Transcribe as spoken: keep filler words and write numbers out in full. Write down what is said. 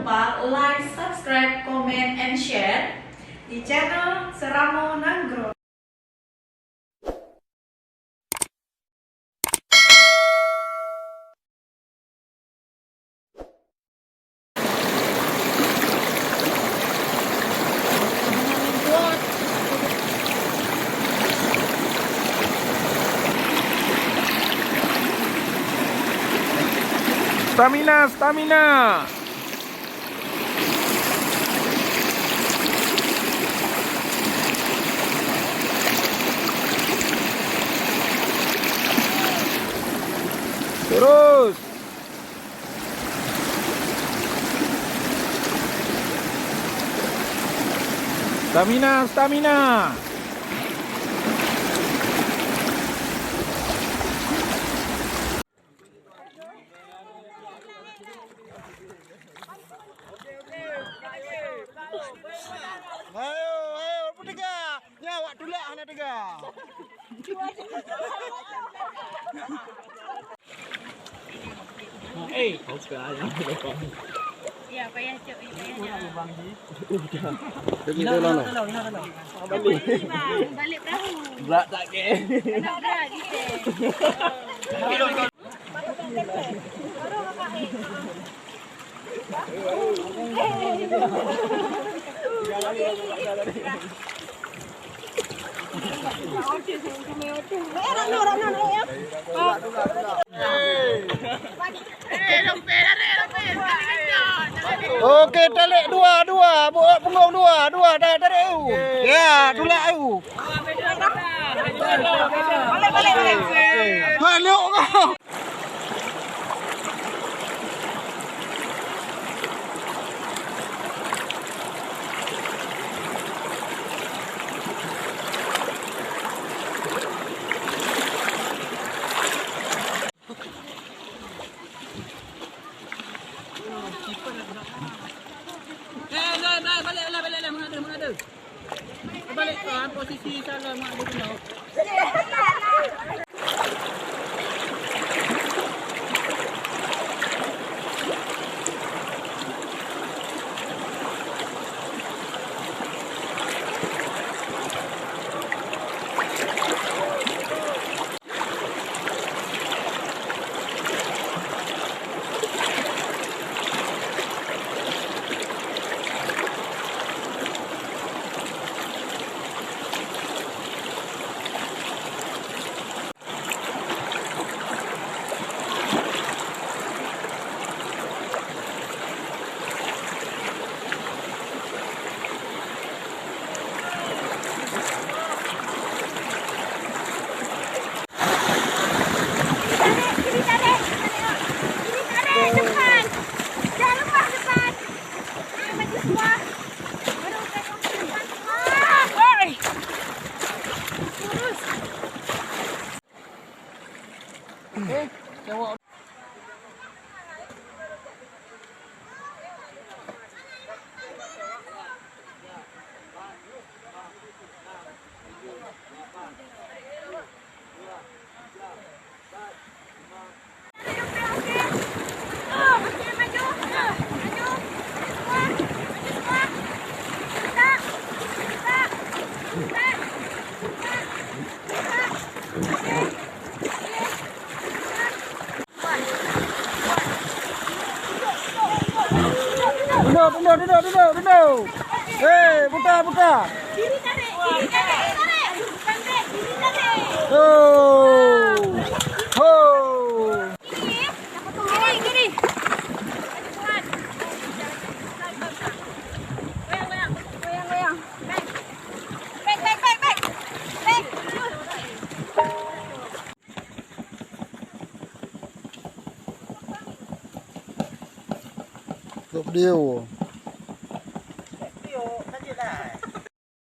Lupa like, subscribe, comment, and share di channel Seuramoe Nanggroe. Stamina, stamina. Terus. Stamina, stamina. Ayo, ayo, peuteuka. Nyan awak tulak hana teuga. Eh, oke, ayam. Ya, payah cok, payah cok. Demi tolong. Balik perahu. Berat tak ke? Berat, berat, gitu. Oke, tarik dua, dua, buat punggung dua, dua, dah tarik u. Ya, tulak u. Balik, balik, balik. Balik kau. Eh, balik, balik, balik, balik, mengadu, mengadu. Balik kan posisi salah mak dia kena. Ditarik, ditarik, ditarik, ditarik, depan. Jangan lupa depan. Ayo, maju semua. Baru depan semua. Woi. Lurus. Eh, cewek. Duduk, duduk, duduk, duduk, duduk. Hei, putar, putar. Ho. Ho. Keu video.